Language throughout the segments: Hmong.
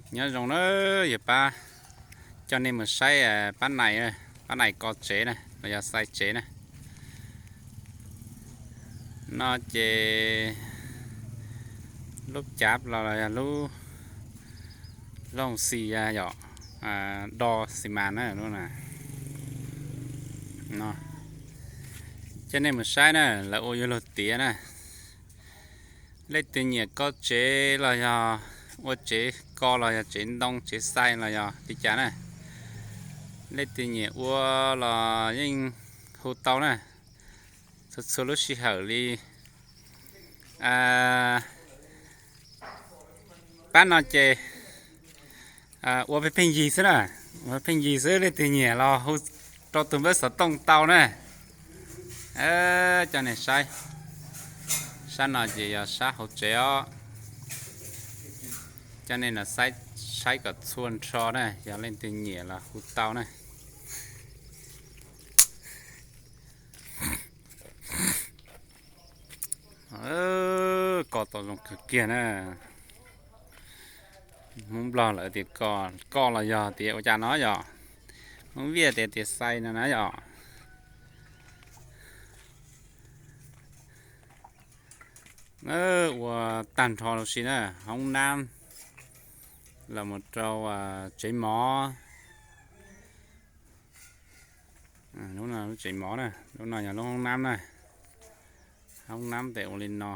Nyob zoo na, yog pab coj nej mus saib pab nais, pab nais ko tsev na los yog xais tsev na. No ces lub cav los yog lub looj xis yom, do xis mas na lub na. No, coj nej mus saib na, lawv ua yuav luag tiav na. Leej twg nyiam ko tsev los yog ua tsev ko los yog tsev ntoo tsev xais los yog li cas na, leej twg nyiam ua los yeej hu tau na, txhua txhua lub sij hawm li. Pab no ces ua pheej pheej yig xwb na, ua pheej yig xwb, leej twg nyiam los hu rau tus npawb xov tooj tau na. Coj nej saib, sab no ces yog sab hauv tsev os. Coj nej los saib kom txhua nrho na, yog leej twg nyiam los hu tau na. Ko tau zoo kawg kiag na. Hmoob Nplog lawv tias ko, ko los yog tias ua cas no yom? Hmoob Viaj tias tias xais no na yom. Ua tag nrho los sis na, hoob nab los mus rau tsev mov. Lub no lub tsev mov na, lub no yog lub hoob nab na. Hoob nab tes ua li no.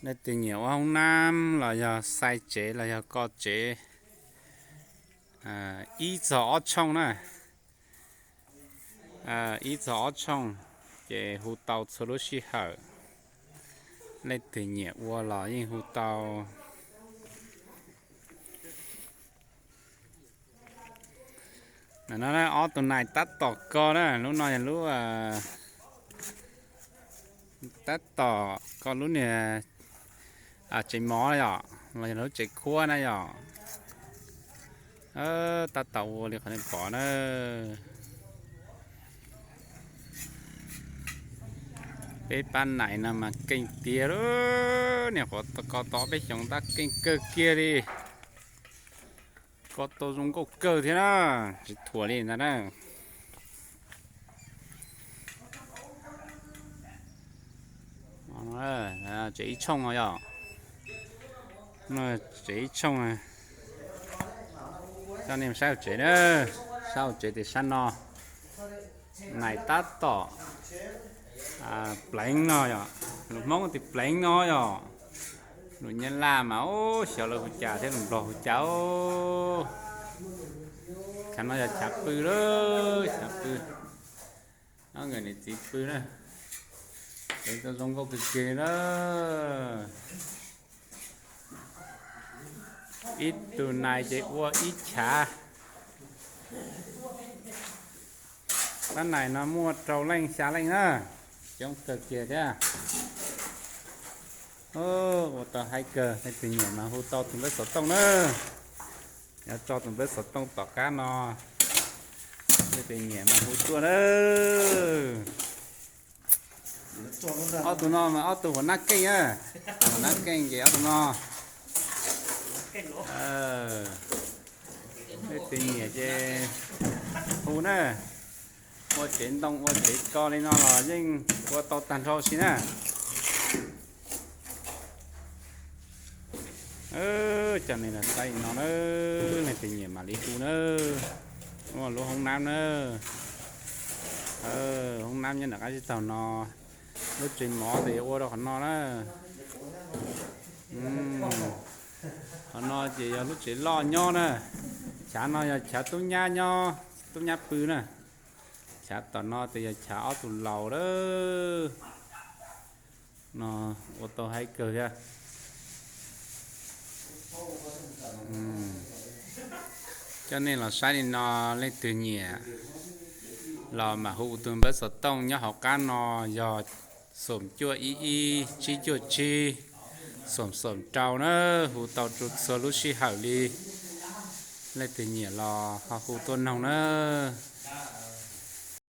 Leej twg nyiam ua hoob nab los yog xais tsev los yog ko tsev, ib txog ob tshooj na, ib txog ob tshooj, ces hu tau txhua lub sij hawm. Leej twg nyiam ua los yeej hu tau. No ob tug nais tab tom ko na, lub no yog lub tab tom ko lub niag tsev mov yom, los yog lub tsev khuab na yom. Tab tom ua li qhov nej pom na. Peb pab nais no mas keej tiag lawm, niaj qhuav ko tau peb xyoos tab keej kawg kiag li. Ko tau zoo nkauj kawg thiab na, tsis thuam li ntag na. Tsev ib tshooj no yom, tsev ib tshooj. Coj nej saib hauv tsev na, saib hauv tsev tias sab no nais tab tom pleev no yom, lus Hmoob tias pleev no yom. Lus Nyab Laj mas ub, xyov lawv hu cas thiab lus Nplog hu cas. Chav no yog chav pw lawm, chav pw. Ob nkawm niam txiv pw na, tsev tau zoo nkauj kawg kiag na. Ib tug nais ces ua ib chav. Pab nais no muaj rau leej xya leej na, coob kawg kiag thiab. Ua tau haib kawg, leej twg nyiam mas hu tau tus npawb xov tooj na. Yuav tso tus npawb xov tooj tom qab no, leej twg nyiam mas hu tuaj na. Ob tug no mas ob tug huam nab keej, huam nab keej ces ob tug no. Leej twg nyiam ces hu na. Ua tsev ntoo ua tsev ko li no los yeej ua tau tag nrho si na. Coj nej los saib no na, leej twg nyiam mam li hu na. Lub hoob nab na, hoob nab nyob nram qab zib taug no. Lub tsev mov tes yuav ua rau qhov no na. Qhov no ces yog lub tsev loj nyob na. Chav no yog chav tub nyab nyob, tub nyab pw na. Chav tom no tes yog chav ob tug laus lawm. No ua tau haib kawg thiab. Coj nej los saib li no, leej twg nyiam los mam hu tus npawb xov tooj nyob hauv qab no yog xoom cuaj ib ib tsib cuaj tsib xoom xoom rau na, hu tau rau txhua lub sij hawm li. Leej twg nyiam los ho hu tuaj noog na.